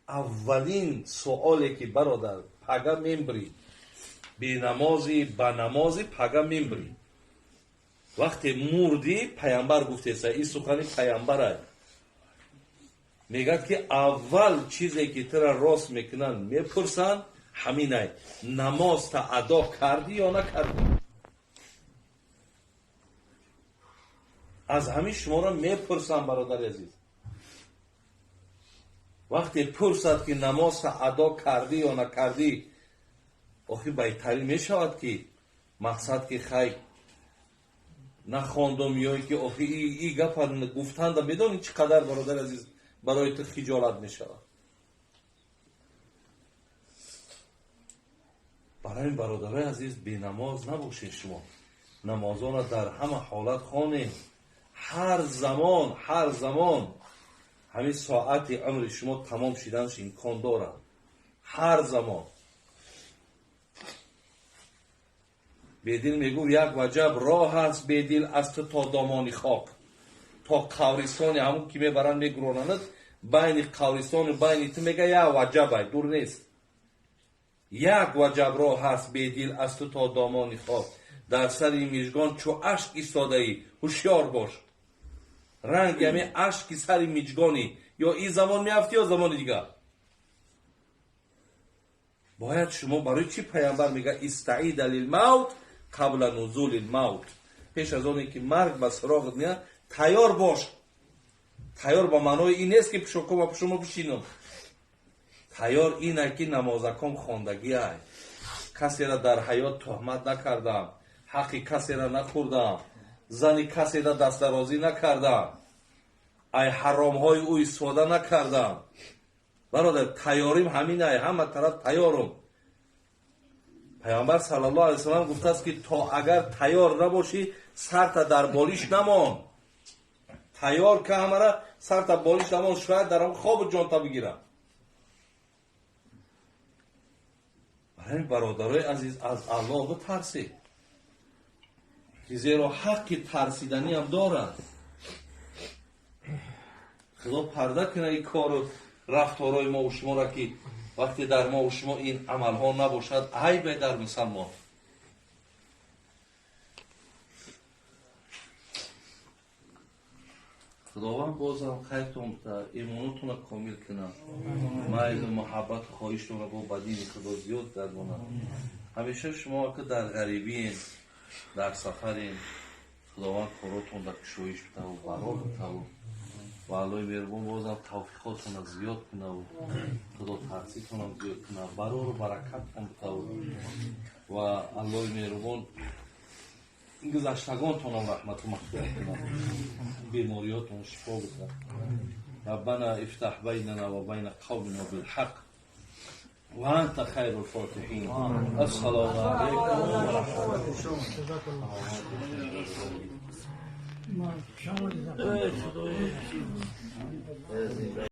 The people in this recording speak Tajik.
Аввалин суоле ки бародар, пага мембрӣ, бенамозӣ ба намозӣ пага мембрӣ. Вақте мурдӣ, паямбар гуфтеса, ин сухани паямбарай, мегӯяд ки аввал чизе ки тура рост мекунанд, мепурсанд, ҳаминай: намозта адо кардӣ ё накардӣ? Аз ҳамин шуморо мепурсам, бародари азиз. Вақте пурсад ки намозта адо кардӣ ё накардӣ, охи байтарин мешавад ки мақсад ки хай нахондум ё ки охи и гапа гуфтанда медонӣ чӣ қадар, бародари азиз, барои ту хиҷолат мешавад. Барои бародарои азиз, бенамоз набошед. Шумо намозонро дар ҳама ҳолат хонед, ҳар замон, ҳар замон. Ҳамин соати умри шумо тамом шиданаш имкон дорад ҳар замон. Бедил мегӯфт: як ваҷаб роҳ аст, Бедил, аз ту то домони хок, то қабристони ҳамун ки мебаранд мегуронанд, байни қабристону байни ту, мега, як ваҷабай, дур нест. Як ваҷаб роҳ аст, Бедил, аз ту то домони хок, дар сари мижгон чу ашк истодаӣ, ҳушёр бош. Ранги ҳамин ашки сари миҷгонӣ, ё ин замон меафтӣ, ё замони дигар. Бояд шумо, барои чӣ паямбар мега: истаида лилмавт қабла нузули лмавт? Пеш аз оне ки марг ба суроғат меяд, тайёр бош. Тайёр ба маънои ин нест ки пушокома пушумо бишинам. Тайёр ина ки намозаком хондагиай, касера дар ҳаёт туҳмат накардам, ҳаққи касера нахӯрдам, зани касера дастдарозӣ накардам, ай ҳаромҳои ӯ истифода накардам. Бародар, тайёрим ҳаминай, ҳама тараф тайёрум. Паёмбар саллаллоҳу алайҳи васаллам гуфтааст ки то агар тайёр набошӣ, сарта дар болиш намон. Тайёр ка ҳамара, сарта болиш намон, шояд дар он хобу ҷонта бигирам. Барои бародарои азиз, аз Аллоҳ битарсед, ки зеро ҳаққи тарсиданиам дорад. Худо парда кунад ин кору рафторҳои мову шуморо, ки вақте дар мову шумо ин амалҳо набошад, айбе дар мусалмон. Худованд бозам хайртон битад, имонотонро комил кунад, майлу муҳаббату хоҳиштонро бо ба дини Худо зиёд гардонад. Ҳамеша шумо ки дар ғарибиен, дар сафарен, Худованд коротон дар кушоиш битаву барор битаву ва Аллоҳи меҳрубон бозам тавфиқотонро зиёд кунаву худотарситонам зиёд кунад, барору баракаттон битаву ва Аллоҳи меҳрубон гузаштагонтонам раҳмату мағфират кунад, бемориётон шифо бикунад. ربنا افتح بيننا وبين قومنا بالحق وأنت خير الفاتحين. السلام عليكم ورحمة الله.